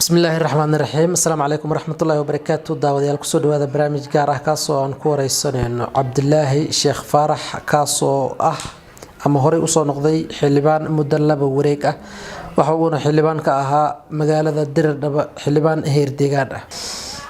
Bismillaahi raxmaani raxiim. Asalaamu calaykum waraxmatullaahi wabarakaatu. Daawadayaal, kusoo dhawaada barnaamij gaar ah kaasoo aan ku wareysaneyno Cabdilaahi Sheekh Faarax, kaasoo ah ama horey usoo noqday xildhibaan muddo laba wareeg ah. Waxa uuna xildhibaan ka ahaa magaalada Diridhaba, xildhibaan heer deegaan ah.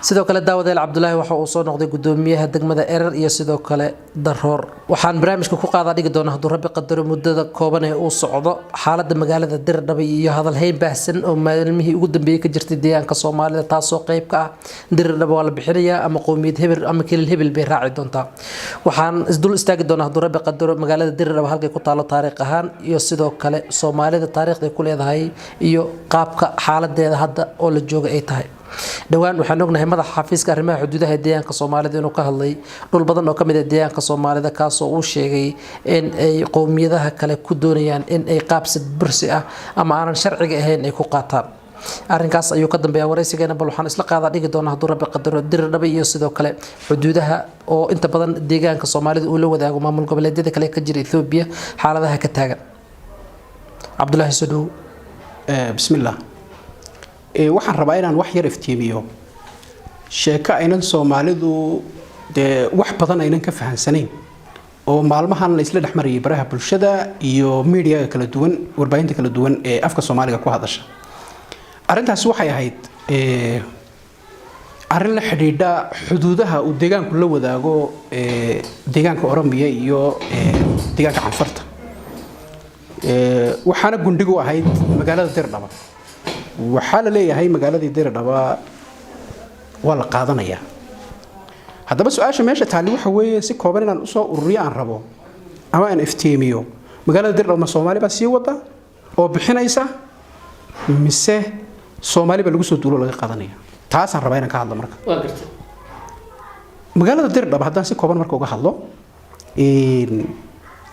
Sidoo kale, daawadayaal, Cabdulaahi waxa uu soo noqday gudoomiyaha degmada Erer iyo sidoo kale Daroor. Waxaan barnaamijka ku qaadaa dhigi doona, hadduu Rabbi qadaro, muddada kooban ee uu socdo, xaalada magaalada Diridhaba iyo hadalhayn baahsan oo maalmihii ugu dambeeyey ka jirtay deegaanka Soomaalida, taasoo qeyb ka ah Diridhaba waa la bixinayaa ama qowmiyad hebel ama kelil hebel bay raaci doontaa. Waxaan isdul istaagi doonaa, hadduu Rabbi qadaro, magaalada Diridhaba halkay ku taalo taariikh ahaan iyo sidoo kale Soomaalida taariikhday ku leedahay iyo qaabka xaaladeeda hadda oo la jooga ay tahay. Dhowaan waxaan ognahay madaxa xafiiska arrimaha xuduudaha ee deegaanka Soomaalida inuu ka hadlay dhul badan oo kamid ah deegaanka Soomaalida, kaasoo uu sheegay in ay qowmiyadaha kale ku doonayaan in ay qaabsid bursi ah ama aanan sharciga ahayn ay ku qaataan. Arrinkaas ayuu ka dambeeya waraysigeena. Bal waxaan isla qaadaa dhigi doonaa, hadduu Rabbi qadaro, Diridhaba iyo sidoo kale xuduudaha oo inta badan deegaanka Soomaalida uu la wadaago maamul goboleedyada kale ka jira Ethoobiya, xaaladaha ka taagan. Cabdulaahi, soo dhowow. Bismillah. Waxaan rabaa inaan wax yar iftiimiyo sheeko aynan Soomaalidu dee wax badan aynan ka fahansanayn oo maalmahan la isla dhex marayay baraha bulshada iyo miidiyaga kala duwan, warbaahinta kala duwan ee afka Soomaaliga ku hadasha. Arrintaasi waxay ahayd arrin la xidhiidha xuduudaha uu deegaanku la wadaago deegaanka Oromiya iyo deegaanka Canfarta. Waxaana gundhigu ahayd magaalada Dirdhaba. Waxaa la leeyahay magaaladii Dirdhaba waa la qaadanayaa. Haddaba su-aasha meesha taalli waxa weeye, si kooban inaan usoo ururiyo aan rabo ama aan iftiimiyo, magaalada Dirdhaba ma Soomaali baa sii wada oo bixinaysa mise Soomaali baa lagu soo duulo laga qaadanaya? Taasaan rabaa inaan ka hadlo. Marka Waa gartay. magaalada Dirdhaba haddaan si kooban marka uga hadlo,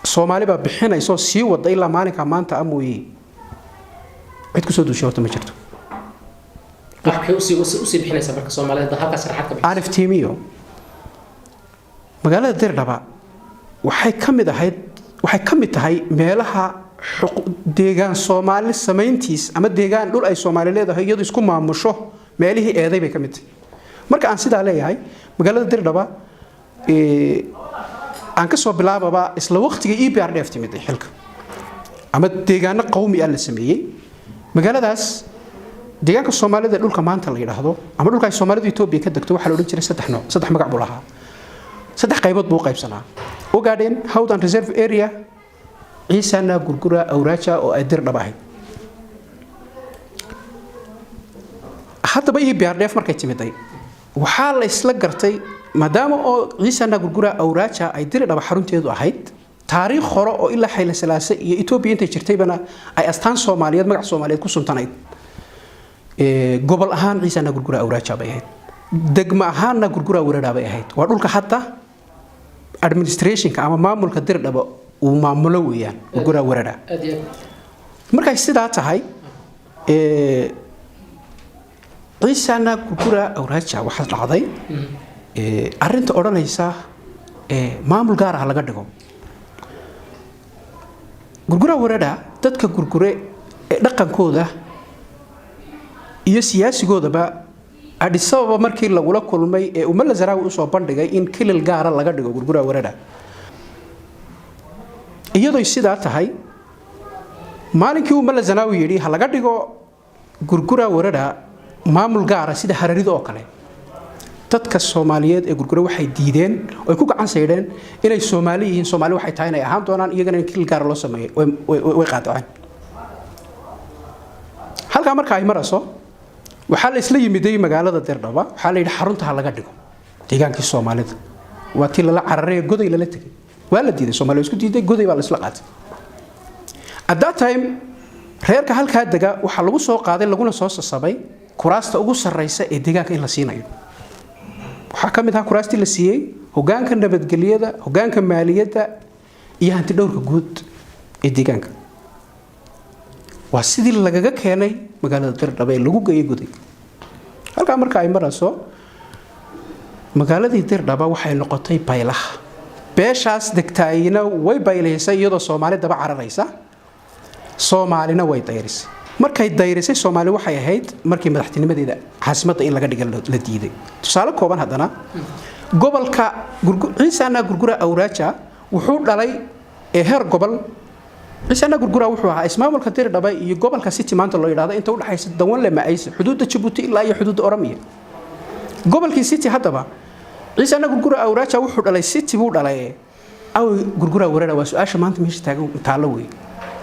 Soomaali baa bixinaysa oo sii wada ilaa maalinka maanta amooye, cid kusoo duushay horta ma jirto. Qaabkay usii bixinaysaa marka Soomaalida halkaas sharaxaad ka bixisa? Aan iftiimiyo. Magaalada Dirdhaba waxay ka mid ahayd, waxay ka mid tahay meelaha deegaan Soomaali samayntiis ama deegaan dhul ay Soomaali leedahay iyadu isku maamusho meelihii eeday bay ka mid tahay. Marka aan sidaa leeyahay, magaalada Dirdhaba aan ka soo bilaababa isla waqtigii EPRDF timid xilka ama deegaano qawmi ah la sameeyey, magaaladaas deegaanka Soomaalida, dhulka maanta la yidhaahdo ama dhulka ay Soomaalidu Etoobiya ka degto, waxaa la odhan jiray saddex nooc, saddex magac buu lahaa, saddex qaybood buu u qaybsanaa: Ogaden, Howdan Reserve Area, Ciisana Gurgura Awraaja oo ay Dirdhaba ahayd. Haddaba EPRDF markay timiday, waxaa la isla gartay maadaama oo Ciisana Gurgura Awraaja ay Dirdhaba xarunteedu ahayd, taariikh hore oo ilaa Xayla Salaase iyo Etoobiya intay jirtaybana ay astaan Soomaaliyeed, magac Soomaaliyeed ku suntanayd. Gobol ahaan Ciisana Gurgura Awraaja bay ahayd, degmo ahaanna Gurgura Weradha bay ahayd. Waa dhulka hadda administrationka ama maamulka Dirdhaba uu maamulo weeyaan Gurgura Weradha. Aad iyo aad. Markay sidaa tahay, Ciisana Gurgura Awraaja waxaa dhacday arrinta odhanaysa maamul gaar ah laga dhigo Gurgura Weradha. Dadka Gurgure ee dhaqankooda iyo siyaasigoodaba Addis Ababa markii lagula kulmay ee Umala Zaraawi usoo bandhigay in kilil gaara laga dhigo Gurgura Weradha, iyadoy sidaa tahay, maalinkii uu Mala Zanaawi yidhi ha laga dhigo Gurgura Weradha maamul gaara sida Hararida oo kale, dadka Soomaaliyeed ee Gurgure waxay diideen oo ay ku gacan saydheen inay Soomaali yihiin, Soomaali waxay tahay inay ahaan doonaan, iyagana in kilil gaara loo sameeyo way qaadaceen. Halkaa marka ay marayso, waxaa la isla yimiday magaalada Dirdhaba. Waxaa la yidhi xarunta ha laga dhigo deegaankii Soomaalida. Waa tii lala cararay ee Goday lala tegay. Waa la diiday, Soomaaliya isku diiday, Goday baa la isla qaatay. At that time reerka halkaa dega waxaa lagu soo qaaday laguna soo sasabay kuraasta ugu sarreysa ee deegaanka in la siinayo. Waxaa ka mid ahaa kuraastii la siiyey hogaanka nabadgelyada, hogaanka maaliyadda iyo hanti dhowrka guud ee deegaanka. Waa sidii lagaga keenay magaalada Dirdhaba ee lagu geeyey Goday. Halkaa marka ay marayso, magaaladii Dirdhaba waxay noqotay baylaha. Beeshaas degtaayina way baylaysay iyadoo Soomaali daba cararaysa, Soomaalina way dayrisay. Markay dayrisay Soomaali waxay ahayd markii madaxtinimadeeda caasimadda in laga dhiga la diiday. Tusaale kooban haddana, gobolka Ciisaana Gurgura Awraaja wuxuu dhalay ee heer gobol. Ciisaana Gurgura wuxuu ahaa ismaamulka Dirdhaba iyo gobolka City maanta loo yidhaahdo, inta udhaxaysa Dawanle, Maayse, xuduudda Jabuuti ilaa iyo xuduudda Oromiya, gobolkii City. Haddaba Ciisaana Gurgura Awraaja wuxuu dhalay City buu dhalay. Awi Gurgura Wareera? Waa su-aasha maanta meesha taagan taallo wey.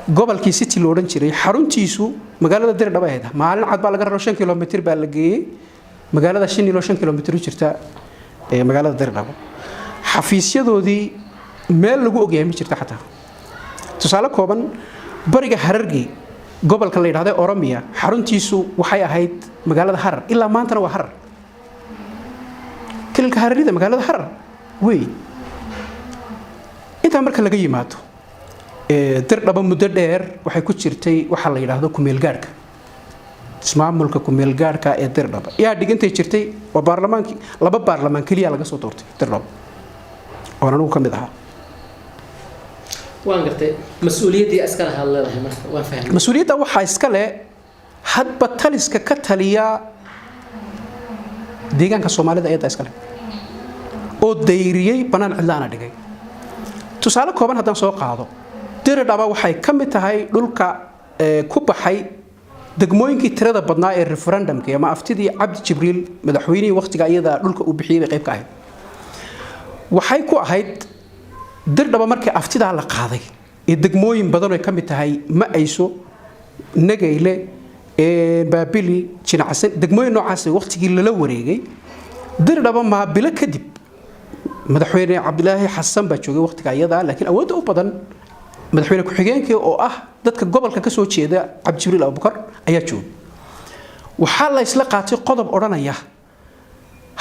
Gobolkii City lo odhan jiray xaruntiisu magaalada Dirdhaba ahayd. Maalin cad baa laga raro, 5 kilomitir baa la geeyey magaalada Shinilo, 5 kilomitir u jirta ee magaalada Dirdhaba. Xafiisyadoodii meel lagu ogyahay ma jirta xataa. Tusaale kooban, bariga Harargey, gobolka la yidhahdo Oromiya, xaruntiisu waxay ahayd magaalada Harar, ilaa maantana waa Harar. Kililka Hararida magaalada Harar wey. Intaa marka laga yimaado, Dirdhaba muddo dheer waxay ku jirtay waxaa la yidhaahdo kumeelgaadhka, ismaamulka kumeelgaadhka ee Dirdhaba. Yaa dhigantay jirtay? Waa baarlamaankii, laba baarlamaan keliya laga soo doortay Dirdhaba oon anigu ka mid ahaa. Waan gartay. Mas-uuliyaddii iska lahaad leedahay marka, waan fahmay. Mas-uuliyadda waxaa iska leh hadba taliska ka taliya deegaanka Soomaalida ayadda iska leh oo dayriyey, bannaan cidlaana dhigay. Tusaale kooban haddaan soo qaado, Diridhaba waxay ka mid tahay dhulka ku baxay degmooyinkii tirada badnaa ee referendumka ama aftidii Cabdi Jibriil, madaxweynihii waqtiga iyada dhulka uu bixiyey, bay qayb ka ahayd. Waxay ku ahayd Dirdhaba markii aftidaa la qaaday ee degmooyin badan oo ka mid tahay Ma-ayso, Nagayle, Baabili, Jinacsan, degmooyin noocaas waqtigii lala wareegay Dirdhaba, maabilo kadib madaxweyne Cabdilaahi Xasan baa joogay waqtiga iyada, laakiin awoodda u badan madaxweyne ku-xigeenkii oo ah dadka gobolka ka soo jeeda, Cabdijibriil Abubakar, ayaa joogay. Waxaa la isla qaatay qodob odhanaya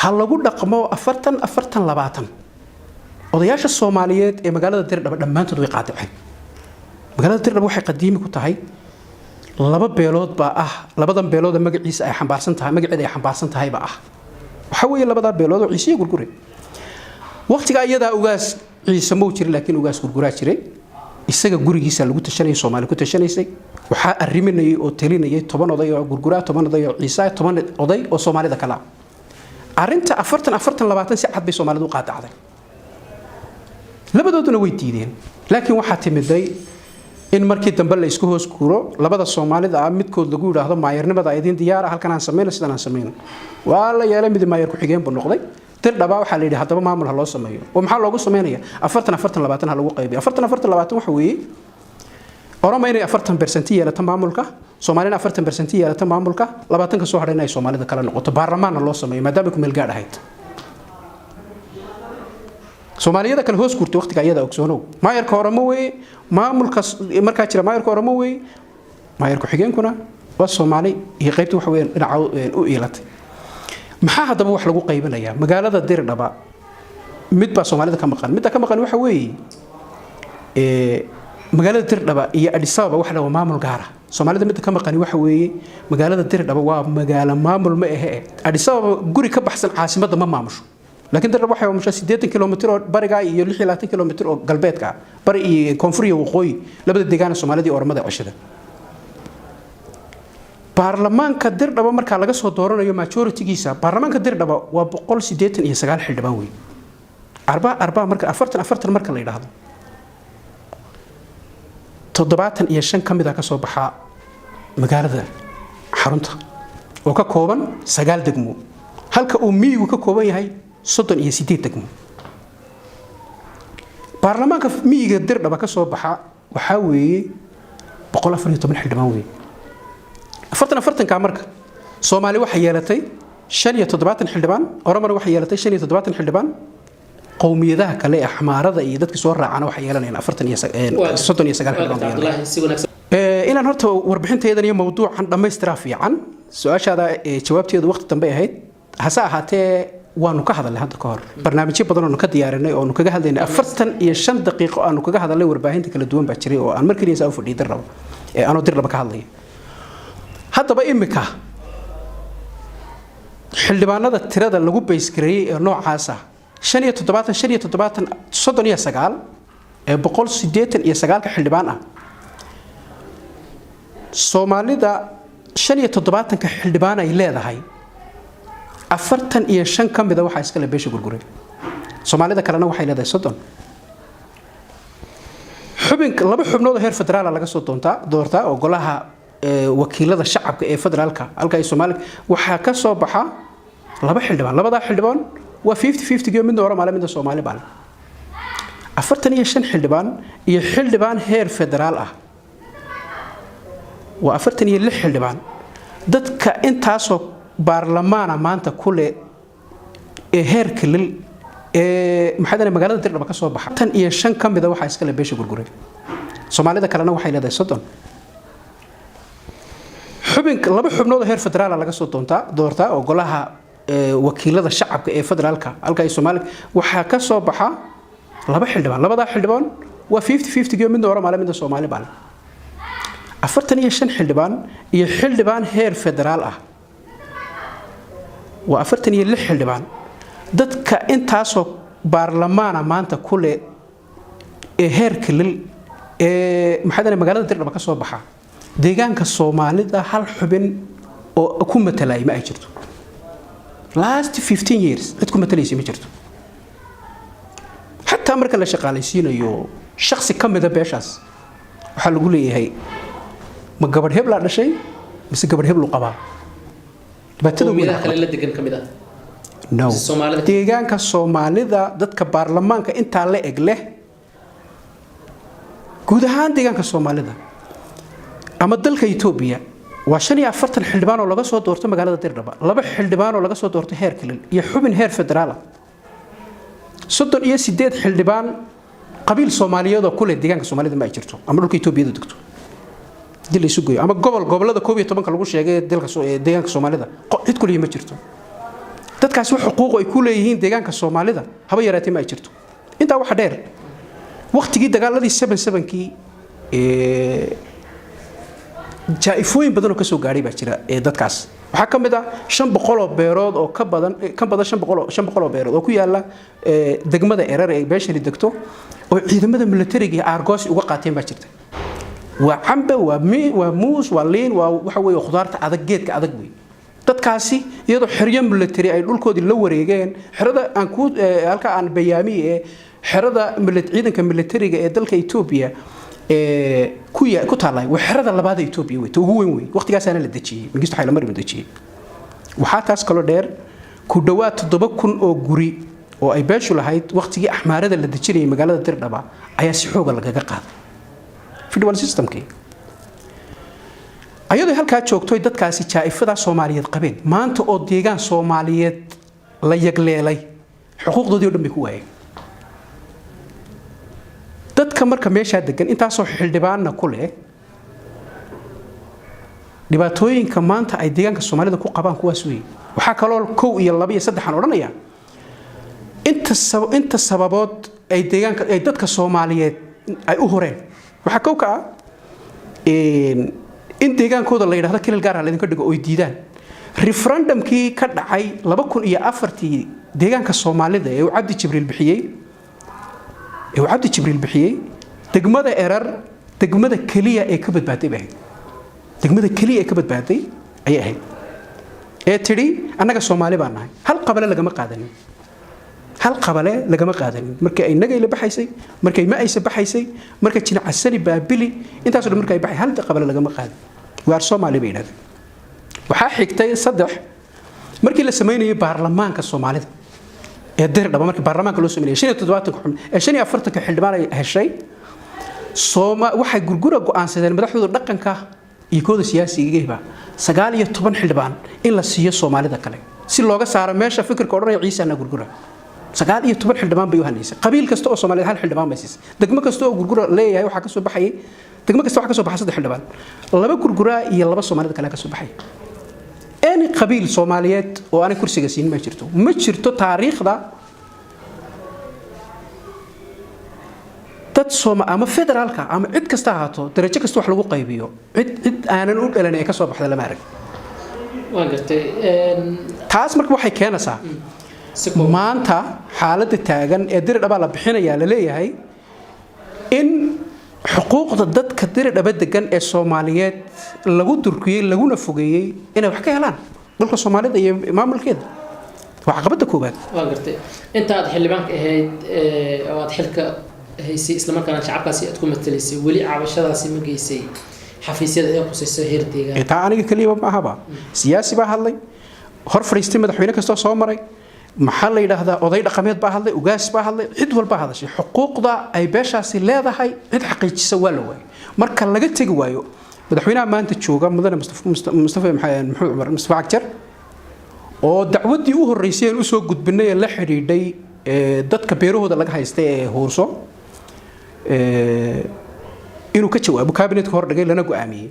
ha lagu dhaqmo 40 40 20. Odayaasha Soomaaliyeed ee magaalada Dirdhaba dhammaantood way qaadaceen. Magaalada Dirdhaba waxay qadiimi ku tahay laba beelood baa ah, labadan beelooda magaciisa ay xambaarsan tahay, magaceeda ay xambaarsan tahayba ah. Waxaa weeye labadaa beelood oo Ciise iyo Gurgure. Waqtiga iyadaa ugaas Ciise mau jirin, laakiin ugaas Gurguraa jiray. Isaga gurigiisa lagu tashanayay, Soomaali ku tashanaysay. Waxaa arriminayay oo talinayay 10 oday oo Gurguraa, 10 oday oo Ciise, 10 oday oo Soomaalida kale ah. Arrinta 40 40 20 si cad bay Soomaalidu u qaadacday, labadooduna way diideen. Laakiin waxaa timiday in markii dambe la isku hoos guuro, labada Soomaalida ah midkood lagu yidhaahdo maayarnimada idiin diyaara, halkan aan samayno, sidan aan samayno. Waa la yeelay, mid maayar ku-xigeen buu noqday. Dirdhaba waxaa la yidhi haddaba maamul ha loo sameeyo. Oo maxaa loogu sameynaya? 40 40 20 ha lagu qaybiyo. 40 40 20 waxa weeye Oroma inay 40% yeelato maamulka, Soomaalina 40% yeelato maamulka, 20-ka soo hadhay inay Soomaalida kala noqoto, baarlamaanna loo sameeyo, maadaama ku meel gaadh ahayd. Soomaaliyada kale hoos guurtay waqtiga iyada. Ogsoonow, maayarka Oromo weeye maamulka markaa jira, maayarka Oromo weeye, maayar ku-xigeenkuna waa Soomaali iyo qaybta waxa weeyaan dhinaca u iilatay. Maxaa haddaba wax lagu qaybinayaa magaalada Dirdhaba? Mid baa Soomaalida ka maqan. Midda ka maqan waxa weeye magaalada Dirdhaba iyo Addis Ababa waxa la waa maamul gaara. Soomaalida midda ka maqani waxa weeye magaalada Dirdhaba waa magaalo maamul ma ahe. Addis Ababa guri ka baxsan caasimadda ma maamusho, laakiin Dirdhaba waxay maamushaa 80 kilomitir oo bariga iyo 26 kilomitir oo galbeedka ah, bari iyo koonfur iyo waqooyi, labada deegaana Soomaalida iyo Oromada ceshada. Baarlamaanka Dirdhaba markaa laga soo dooranayo majority-giisa, baarlamaanka Dirdhaba waa 189 xildhibaan wey. Arba arba marka, 40 40 marka la yidhaahdo, 75 ka mid a ka soo baxaa magaalada xarunta oo ka kooban sagaal degmo, halka uu miyigu ka kooban yahay 38 degmo. Baarlamaanka miyiga Dirdhaba ka soo baxa waxaa weeye 114 xildhibaan weeye. 40 40-kaa marka Soomaali waxay yeelatay 75 xildhibaan, Oromona waxay yeelatay 75 xildhibaan, qowmiyadaha kale ee Axmaarada iyo dadka soo raacana waxay yeelanayaan 40 iyo 39 xildhibaan bay yeelanayaan. Inaan horta warbixintaydan iyo mawduucan dhammaystiraa fiican. Su-aashaada jawaabteedu waqti dambe ahayd, hase ahaatee waanu ka hadalnay hadda ka hor barnaamijyo badan oonu ka diyaarinay oonu kaga hadlaynay, 45 daqiiqo aanu kaga hadalnay warbaahinta kala duwan baa jiray oo aan mar keliya saa u fadhiyay Dirraba ee anoo Dirraba ka hadlaya. Haddaba imika xildhibaanada tirada lagu baysgareeyey ee noocaas ah, 75 75 39 ee 189-ka xildhibaan ah, Soomaalida 75-ka xildhibaan ay leedahay, 45 ka mida waxaa iskale beesha Gurgure. Soomaalida kalena waxay leedahay 30 xubin. Laba xubnood oo heer federaala laga soo doontaa doortaa oo golaha wakiilada shacabka ee federaalka, halka ay Soomaali waxaa ka soo baxa laba xildhibaan. Labadaa xildhibaan waa 50-50, midna Oromaale, midna Soomaali baa leh. 45 xildhibaan iyo xildhibaan heer federaal ah waa 46 xildhibaan. Dadka intaasoo baarlamaana maanta kule ee heer kilil ee maxaa magaalada Dirdhaba ka soo baxa, 15 ka mida waxaa iskale beesha Gurgure. Soomaalida kalena waxay leedahay 30 xubin. Laba xubnood oo heer federaala laga soo doontaa doortaa oo golaha wakiilada shacabka ee federaalka, halka ay Soomaali waxaa ka soo baxa laba xildhibaan. Labadaa xildhibaan waa 50-50, midna Oromaale, midna Soomaali baa leh. 45 xildhibaan iyo xildhibaan heer federaal ah waa 46 xildhibaan. Dadka intaasoo baarlamaana maanta kule ee heer kilil ee maxaa magaalada Dirdhaba ka soo baxa, deegaanka Soomaalida hal xubin oo ku matalay ma ay jirto. Last 15 years cid ku matalaysa ma jirto. Xataa marka la shaqaalaysiinayo shaksi ka mida beeshaas, waxaa lagu leeyahay ma gabadh heblaa dhashay mise gabadh heblu qabaa. Dhibaatada kale la degan ka mid ah? No, deegaanka Soomaalida dadka baarlamaanka intaa la eg leh, guud ahaan deegaanka Soomaalida ama dalka Itoobiya, waa 45 xildhibaan oo laga soo doorto magaalada Dirdhaba, laba xildhibaan oo laga soo doorto heer kilil iyo xubin heer federaala, 38 xildhibaan. Qabiil Soomaaliyeed oo kule deegaanka Soomaalida ma ay jirto ama dhulka Itoobiyadu degto dii la isu geeyo, ama gobol gobolada 11-ka lagu sheegay dalka deegaanka Soomaalida, cid kulihi ma jirto. Dadkaasi wax xuquuq ay ku leeyihiin deegaanka Soomaalida haba yaraatee ma ay jirto. Intaa waxa dheer, waqtigii dagaaladii 7-7-kii jaa-ifooyin badan oo kasoo gaadhay baa jira ee dadkaas. Waxaa ka mid ah 500 oo beerood oo ka badan 500 oo beerood oo ku yaala degmada Erar ee beeshani degto oo ciidamada militariga iyo aargoosi uga qaateen baa jirta. Waa cambe, waa mi, waa muus, waa liin, waa waxa weeye khudaarta adag, geedka adag wey. Dadkaasi iyadoo xeryo military ay dhulkoodii la wareegeen, xerada aan ku halka aan bayaamiye ee xerada ciidanka militariga ee dalka Ethiopia ee ku taallay, waa xerada labaad ee Ethiopia wey, ta ugu weyn wey. Waqtigaasaana la dejiyey, Mengistu Haile Mariam dejiyey. Waxaa taas kaloo dheer, ku dhowaad 7000 oo guri oo ay beeshu lahayd waqtigii Axmaarada la dejinayay magaalada Dirdhaba ayaa si xooga lagaga qaaday federal systemkii. Ayadoo halkaa joogtoy dadkaasi jaa-ifadaa Soomaaliyeed qabeen, maanta oo deegaan Soomaaliyeed la yagleelay, xuquuqdoodii o dhan bay ku waayeen. Dadka marka meeshaa degan intaasoo xildhibaanna ku leh, dhibaatooyinka maanta ay deegaanka Soomaalida ku qabaan kuwaas weeye. Waxaa kaloo kow iyo laba iyo saddexaan odhanaya inta sababood ay deegaanka ay dadka Soomaaliyeed ay u horeen. Waxaa kow ka ah in deegaankooda la yidhahdo kilil gaar ah laydinka dhigo oy diidaan. Referendumkii ka dhacay 2004-tii deegaanka Soomaalida ee uu Cabdi Jibriil bixiyey, degmada Erar degmada keliya ee ka badbaaday bay ahayd. Degmada keliya ee ka badbaaday ayay ahayd ee tidhi annaga Soomaali baan nahay. Hal qabale lagama qaadanin, hal qabale lagama qaadanin. Markii ay Nagayla baxaysay, markay Ma-aysa baxaysay, markay Jinacasani, Baabili, intaasoo dhan markay baxay, hal qabale lagama qaadin. Waar Soomaali bay yidhahdeen. Waxaa xigtay saddex, markii la samaynayay baarlamaanka Soomaalida ee Dirdhaba, markii baarlamaanka loo sameynayay 75-ka xubn ee 45-ka xildhibaan ay heshay Sooma, waxay Gurgura go'aansadeen madaxdooda dhaqanka iyo kooda siyaasiga 19 xildhibaan in la siiyo Soomaalida kale si looga saaro meesha fikirka odhanaya Ciise ana Gurgura. 19 xildhibaan bay u hanaysay. Qabiil kasta oo Soomaaliyeed hal xildhibaan bay siisay. Degmo kasta oo Gurgura leeyahay waxaa ka soo baxayay, degmo kasta waxaa ka soo baxay saddex xildhibaan, laba Gurgura iyo laba Soomaalida kale ka soo baxay. Any qabiil Soomaaliyeed oo aanay kursiga siin ma jirto, ma jirto taariikhda. Dad Sooma ama federaalka ama cid kasta ahaato, darajo kasta wax lagu qaybiyo, cid aanan u dhalan ee ka soo baxda lama arag. Waan gartay. Taas marka waxay keenaysaa maanta xaaladda taagan ee Diridhabaa la bixinayaa la leeyahay in Xuquuqda dadka Diridhaba degan ee Soomaaliyeed lagu durkiyey laguna fogeeyey inay wax ka helaan dhulka Soomaalida iyo maamulkeeda waa caqabadda koowaad. Waa gartay. Inta aad xildhibaanka ahayd oo aad xilka haysay, islamarkaana shacabkaasi aad ku matalaysay, weli cabashadaasi ma geysay xafiisyada ee khusayso heer deegaan? Taa aniga keliyaba ma ahaba. Siyaasi baa hadlay, hor fadhiistay, madaxweyne kastoo soo maray, maxaa la yidhaahdaa, oday dhaqameed baa hadlay, ugaas baa hadlay, cid walbaa hadashay. Xuquuqda ay beeshaasi leedahay cid xaqiijisa waa la waayay. Marka laga tegi waayo madaxweynaha maanta jooga, mudane Mustafa Maxamed Cumar Mustafa Cagjar, oo dacwaddii u horreysay aan usoo gudbinay ee la xidhiidhay dadka beerahooda laga haystay ee Huurso inuu ka jawaabo cabinetka hordhigay lana go'aamiyey,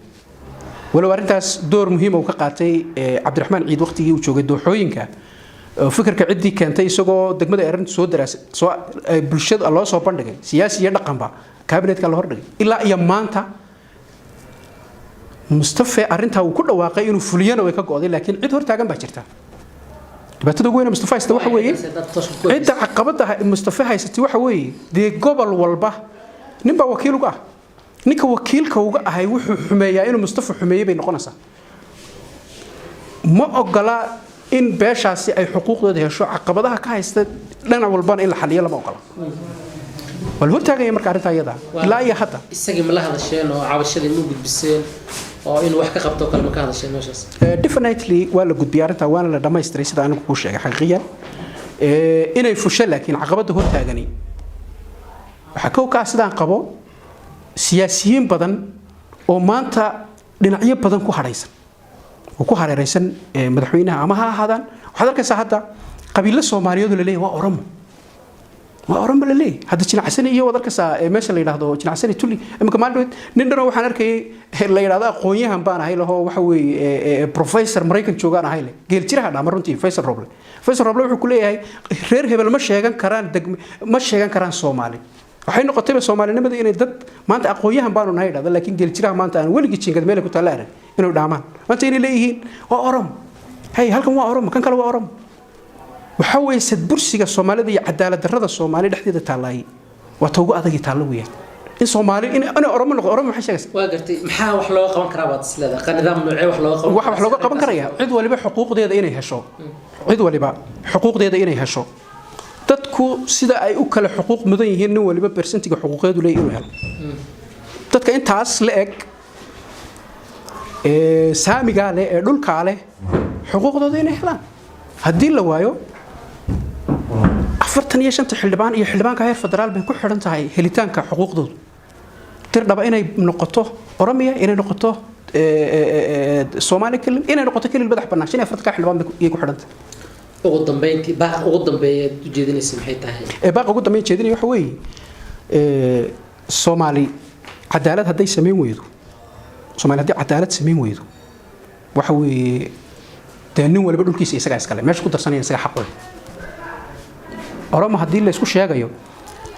walow arrintaas door muhiima uu ka qaatay Cabdiraxmaan Ciid waqtigii uu joogay dooxooyinka, fikirka ciddii keentay isagoo degmada arrinta soo daraas soo bulshada loo soo bandhigay, siyaasi iyo dhaqanba, cabinetka la hordhigay. Ilaa iyo maanta Mustafe arrintaa uu ku dhawaaqay inuu fuliyana way ka go'day, laakiin cid hortaagan baa jirta. Dhibaatada ugu weyn Mustafa haysta waxa weeye, cidda caqabadda Mustafa haysatay waxa weeye, dee gobol walba nin baa wakiil uga ah. Ninka wakiilka uga ahay wuxuu xumeeyaa inuu Mustafa xumeeyey bay noqonaysaa. Ma ogola in beeshaasi ay xuquuqdooda hesho. Caqabadaha ka haysta dhinac walbana in la xaliyo lama ogola, waa la hortaagaya. Marka arrintaa iyada ilaa iyo hadda Isagii ma la hadasheen oo cabashadii ma gudbiseen oo inuu wax ka qabto kale ma ka hadasheen meeshaas? Definitely waa la gudbiyay arrintaa, waana la dhammaystiray sida anigu kuu sheegay. Xaqiiqiyan inay fusho, laakiin caqabadda hortaagani waxaa kow kaa sidaan qabo siyaasiyiin badan oo maanta dhinacyo badan ku hadhaysan oo ku hareeraysan madaxweynaha ama ha ahaadaan. Waxaad arkaysaa hadda qabiilo Soomaaliyeed oo laleeyahay waa Oromo, waa Oromo laleeyahay. Hadda Jinacsani iyo waad arkaysaa meesha la yidhaahdo Jinacsani Tulli. Iminka maalin dhaweyd nin dhanoo waxaan arkayay la yidhahdo aqoon-yahan baan ahay laho, waxa weeye professor Maraykan joogaan ahay le, geeljiraha dhama runtii, Faysal Roble. Faysal Roble wuxuu ku leeyahay reer hebel ma sheegan karaan degme, ma sheegan karaan Soomaali. Waxay noqotayba Soomaalinimada inay dad maanta aqoon-yahan baanu nahay dhahda, laakiin geeljiraha maanta aan weligii jiingad meel ku taalla arag inay dhaamaan maanta inay leeyihiin waa Oromo, hey, halkan waa Oromo, kan kale waa Oromo. Waxaa weeye sadbursiga Soomaalida iyo cadaalad darrada Soomaali dhexdeeda taallaayay waa ta ugu adagii taallo weeyaan, in Soomaali inay Oromo noqdo. Oromo maxay sheegaysaa? Waa gartay. Maxaa wax looga qaban karaa baad is leedahay? Nidaam noocee wax looga qaban? Waxa wax looga qaban karayaa cid waliba xuquuqdeeda inay hesho, cid waliba xuquuqdeeda inay hesho. Dadku sida ay u kala xuquuq mudan yihiin, nin waliba percentiga xuquuqeedu leeyahay inuu helo. Dadka intaas la eg ee saamigaa leh ee dhulkaa leh xuquuqdooda inay helaan. Haddii la waayo, 45-ta xildhibaan iyo xildhibaanka heer federaal bay ku xidhan tahay helitaanka xuquuqdoodu. Dirdhaba inay noqoto Oromiya, inay noqoto Soomaali kelil, inay noqoto kelil madax bannaan, 45-ka xildhibaan bay ku xidhan tahay. Ugu dambeyntii, baaq ugu dambeeya aad ujeedinaysa maxay tahay? Baaqa ugu dambeyn jeedinaya waxa weeye, Soomaali cadaalad hadday samayn weydo, Soomaali haddii cadaalad samayn weydo, waxa weeye dee nin waliba dhulkiisa isagaa iskale, meesha ku darsanaya isaga xaq u leh. Oromo haddii la isku sheegayo,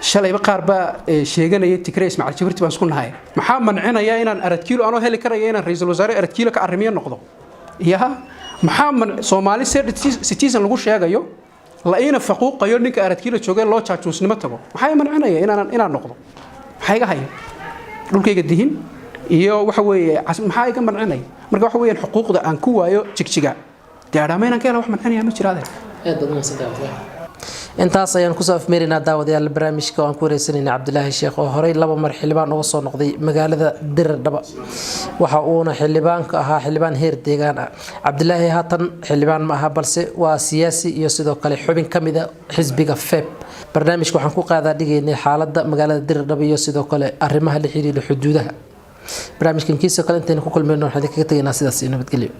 shalayba qaar baa sheeganaya Tigre Ismaaciil Jibirti baan isku nahay. Maxaa mancinaya inaan Aradkiilo anoo heli karaya inaan ra'iisul wasaare Aradkiilo ka arrimiyo noqdo? Ya maxaa man Soomaali citizen lagu sheegayo la iina faquuqayo ninka Aradkiilo joogay loo jaajuusnimo tago? Maxaa mancinaya inaan noqdo? Maxaa iga haya dhulkayga dihin iyo waxa weeye maxaa iga mancinaya? Marka waxa weeyaan xuquuqda aan ku waayo Jigjiga dee Adhaama inaan ka hela wax mancinaya ma jira, adeer. Aad baad umahadsantahay. Intaas ayaan kusoo afmeeraynaa, daawadayaal, barnaamijka oo aan ku wareysanayna Cabdilaahi Sheekh oo horey laba mar xildhibaan uga soo noqday magaalada Dirdhaba. Waxa uuna xildhibaanka ahaa xildhibaan heer deegaan ah. Cabdilaahi haatan xildhibaan ma aha, balse waa siyaasi iyo sidoo kale xubin ka mid a xisbiga FEB. Barnaamijka waxaan ku qaadaa dhigaynay xaalada magaalada Dirdhaba iyo sidoo kale arrimaha la xiriira xuduudaha. Barnaamijkan kiisoo kale intaynu ku kulmayno, waxaan idinkaga tegaynaa sidaas iyo nabadgelyo.